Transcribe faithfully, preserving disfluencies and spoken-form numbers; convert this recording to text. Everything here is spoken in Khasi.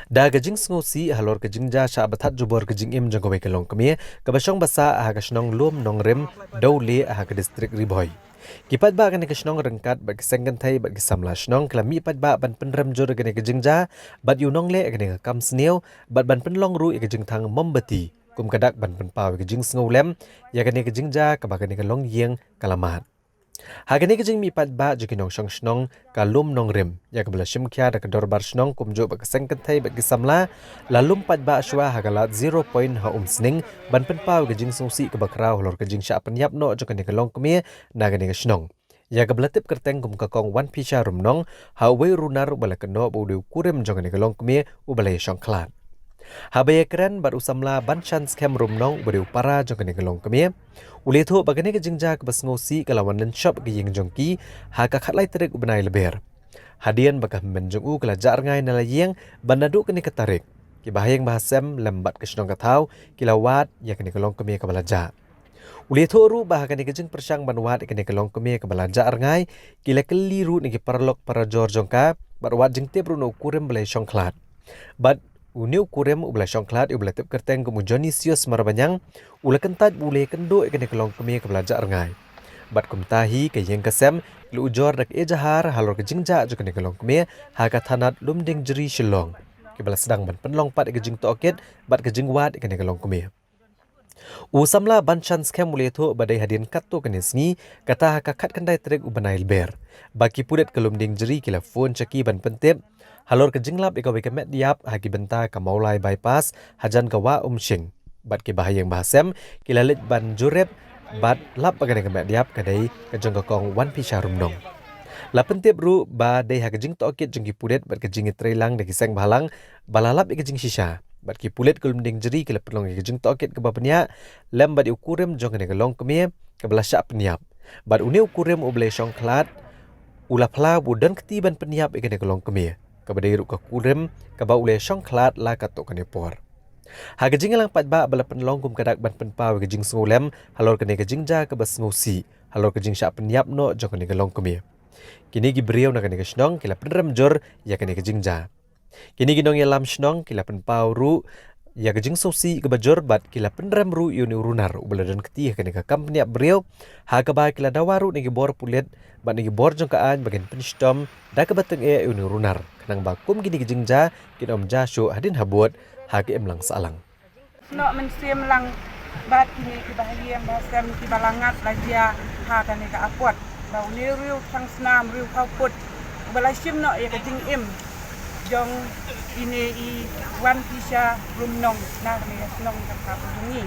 Da ka jingsngewsih halor ka jingjia shah bathat jubor ka jingim jong kawei ka longkmie kaba shong basah ha ka shnong Lum Nongrim, Dawle ha ka distrik Ri Bhoi. Ki paidbah kane ka shnong ryngkat bad ki seng kynthei bad ki samla shnong ki la mih paidbah ban pynrem jur ïa kane ka jingjia bad ïa u nongleh ïa kane ka kam sniew bad ban pynlong ruh ïa ka jingthang mombati kum ka dak ban pynpaw ïa ka jingsngewlem ïa kane ka jingjia kaba kane ka longïing ka la mad. Ha kane ka jingmih paidbah jong ki nongshong shnong ka Lum Nongrim ïa kaba la shim khia da ka dorbar shnong kumjuh bad ka seng kynthei bad ki samla, la lum paidbah shuwa ha ka lad Zero Point ha Umsning ban pynpaw ïa ka jingsngewsih kaba khraw halor ka jingshah pynïap noh jong kane ka longkmie na kane ka shnong, ïa kaba la tip kyrteng kum ka Kong Wanphisha Rumnong, ha uwei u runar uba la kynnoh ba u dei u kurim jong kane ka longkmie uba la ïashong khlad. Haba ïakren bad u samla Banshan Skhem Rumnong uba dei u para jong kane ka longkmie, u la ïathuh ba kane ka jingjia kaba sngewsih ka la wan lynshop ha ka ïing jong ki ha ka khatlai tarik u bnai Lber, hadien ba ka hynmen jong u ka la jah rngai na la ïing, bad naduh kane ka tarik, ki bahaïing bahasem lem bad ka shnong ka thaw ki la wad ïa kane ka longkmie kaba la jah. U la ïathuh ruh ba ha kane ka jingpyrshang ban wad ïa kane ka longkmie kaba la jah rngai, ki la kylli ruh na ki paralok parajor jong ka bad wad jingtip ruh na u kurim ba la ïashong khlad. Bad une u kurim uba la shong khlad uba la tip kyrteng kum u Dionisius Marbaniang, u la kyntait ba u la ïakynduh ïa kane ka longkmie kaba la jah rngai. Bad kumta hi ka ïing ka sem ki la ujor da ka ejahar halor ka jingjia jong kane ka longkmie ha ka thanat Lumdiengjri Shillong, kiba la sdang ban pynlong pat ïa ka jingtohkit bad ka jingwad ïa kane ka longkmie. U samla Banshan Skhem u la ïathuh ba dei hadien katto katne sngi, kata ha ka khatkhyndai tarik u bnai Lber, ba ki pulit ka Lumdiengjri ki la phone sha ki ban pyntip halor ka jinglap ïa kawei ka met ïap ha ki bynta ka Mawlai Bypass hajan ka Wah Umshing. Bad ki bahaïing bahasem ki la leit ban jurip bad lap ba kane ka met ïap ka dei ka jong ka Kong Wanphisha Rumnong. La pyntip ruh ba dei ha ka jingtohkit jong ki pulit bad ka jingïatreilang da ki seng bhalang ba la lap ïa ka jingshisha. Bad ki pulit ka Lumdiengjri ki la pynlong ïa ka jingtohkit kaba bniah lem bad ïa u kurim jong kane ka longkmie kaba la shah pynïap. Bad une u kurim uba la ïashong khlad u la phla ba u don kti ban pynïap ïa kane ka longkmie kaba dei ruh ka kurim kaba u la ïashong khlad la katto katne por. Ha ka jingïalang paidbah ba la pynlong kum ka dak ban pynpaw ïa ka jingsngewlem halor kane ka jingjia kaba sngewsih halor ka jingshah pynïap noh jong kane ka longkmie, kine ki briew na kane ka shnong ki la pynrem jur ïa kane ka jingjia. Kine ki nongïalam shnong ki la pynpaw ruh ïa ka jingsngewsih kaba jur bad ki la pynrem ruh ïa une u runar uba la don kti ha kane ka kam pynïap briew, ha kaba ki la dawa ruh na ki bor pulit bad na ki bor jong ka aiñ ba kin pynshitom da kaba tyngeh ïa une u runar, khnang ba kum kine ki jingjia kin ym jia shuh hadien habud ha ka imlang sahlang. Noh mynsiem lang bad kine ki bahaïing bahasem kiba la ngat la jia ha kane ka apot, ba une u riew thangsnam, riew khawput uba la shim noh ïa ka jingim jong ine i Wanphisha Rumnong na kane ka shnong ka thaw jong ngi.